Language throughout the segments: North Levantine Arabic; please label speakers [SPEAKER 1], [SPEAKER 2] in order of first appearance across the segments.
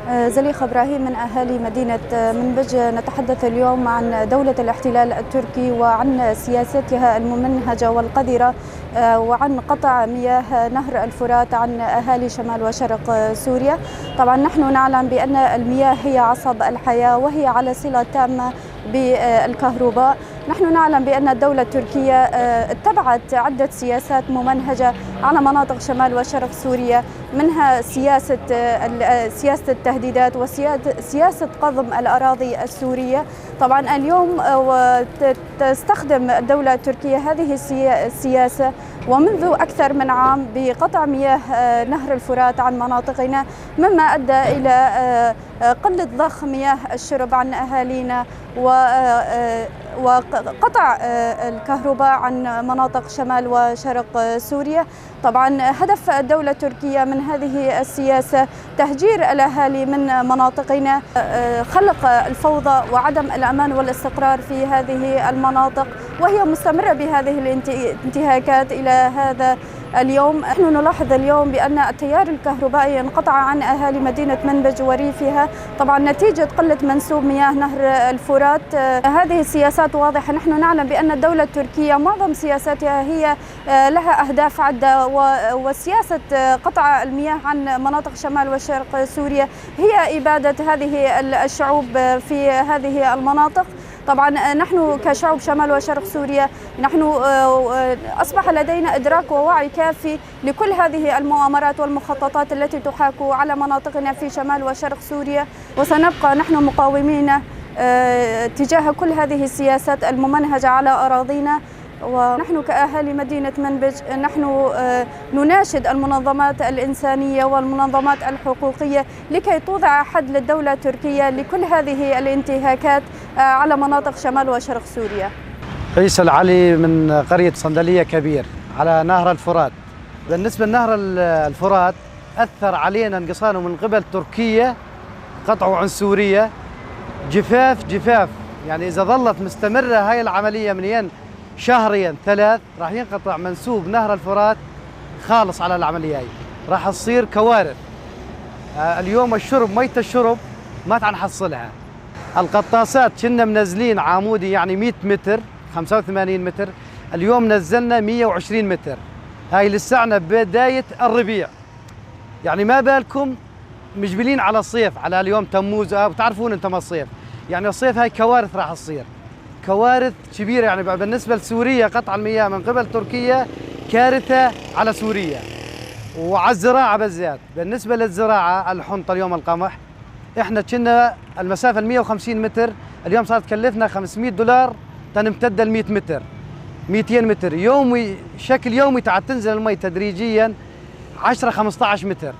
[SPEAKER 1] زليخة إبراهيم من أهالي مدينة منبج. نتحدث اليوم عن دولة الاحتلال التركي وعن سياستها الممنهجة والقذرة وعن قطع مياه نهر الفرات عن أهالي شمال وشرق سوريا. طبعا نحن نعلم بأن المياه هي عصب الحياة وهي على صلة تامة بالكهرباء. نحن نعلم بأن الدولة التركية اتبعت عدة سياسات ممنهجة على مناطق شمال وشرق سوريا، منها سياسة التهديدات وسياسة قضم الأراضي السورية. طبعا اليوم تستخدم الدولة التركية هذه السياسة ومنذ أكثر من عام بقطع مياه نهر الفرات عن مناطقنا، مما أدى إلى قلة ضخ مياه الشرب عن أهالينا وقطع الكهرباء عن مناطق شمال وشرق سوريا. طبعا هدف الدولة التركية من هذه السياسة تهجير الأهالي من مناطقنا، خلق الفوضى وعدم الأمان والاستقرار في هذه المناطق، وهي مستمرة بهذه الانتهاكات إلى هذا اليوم. نحن نلاحظ اليوم بأن التيار الكهربائي انقطع عن أهالي مدينة منبج وريفها، طبعا نتيجة قلة منسوب مياه نهر الفرات. هذه السياسات واضحة، نحن نعلم بأن الدولة التركية معظم سياساتها هي لها أهداف عدة، وسياسة قطع المياه عن مناطق شمال وشرق سوريا هي إبادة هذه الشعوب في هذه المناطق. طبعا نحن كشعب شمال وشرق سوريا نحن أصبح لدينا إدراك ووعي كافي لكل هذه المؤامرات والمخططات التي تحاك على مناطقنا في شمال وشرق سوريا، وسنبقى نحن مقاومين تجاه كل هذه السياسات الممنهجة على أراضينا. ونحن كأهالي مدينة منبج نحن نناشد المنظمات الإنسانية والمنظمات الحقوقية لكي توضع حد للدولة التركية لكل هذه الانتهاكات على مناطق شمال وشرق سوريا.
[SPEAKER 2] عيسى العلي من قرية صندلية كبير على نهر الفرات. بالنسبة لنهر الفرات أثر علينا انقصانه من قبل تركيا، قطعه عن سوريا، جفاف، يعني إذا ظلت مستمرة هاي العملية من شهرين ثلاث راح ينقطع منسوب نهر الفرات خالص على العملية هاي، راح تصير كوارث. اليوم الشرب، مية الشرب ما تنحصلها. القطاسات كنا منزلين عمودي يعني 100 متر 85 متر، اليوم نزلنا 120 متر، هاي لسعنا بداية الربيع، يعني ما بالكم مجبلين على الصيف، على اليوم تموز، بتعرفون انتم الصيف، يعني الصيف هاي كوارث راح تصير، كوارث كبيرة. يعني بالنسبة لسوريا قطع المياه من قبل تركيا كارثة على سوريا وعلى الزراعة بالذات. بالنسبة للزراعة الحنطة اليوم القمح، احنا كنا المسافة 150 متر، اليوم صارت تكلفنا $500 تنمتد ال 100 متر 200 متر يومي، شكل يومي تعال تنزل المي تدريجيا 10 15 متر،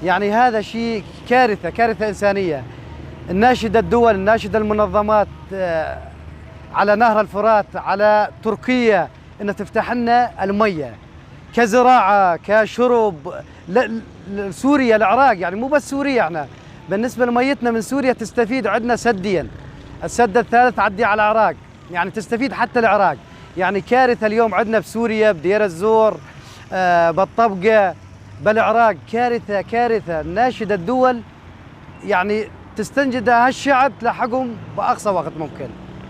[SPEAKER 2] يعني هذا شيء كارثة، كارثة إنسانية. الناشدة الدول، الناشدة المنظمات على نهر الفرات، على تركيا، إن تفتح لنا المية كزراعة كشرب سوريا العراق، يعني مو بس سوريا، احنا بالنسبة لميتنا من سوريا تستفيد، عندنا سدين، السد الثالث عدي على العراق، يعني تستفيد حتى العراق. يعني كارثة اليوم عندنا بسوريا، بدير الزور، بالطبقة، بالعراق، كارثة كارثة. ناشد الدول يعني تستنجد هالشعب تلحقهم بأقصى وقت ممكن.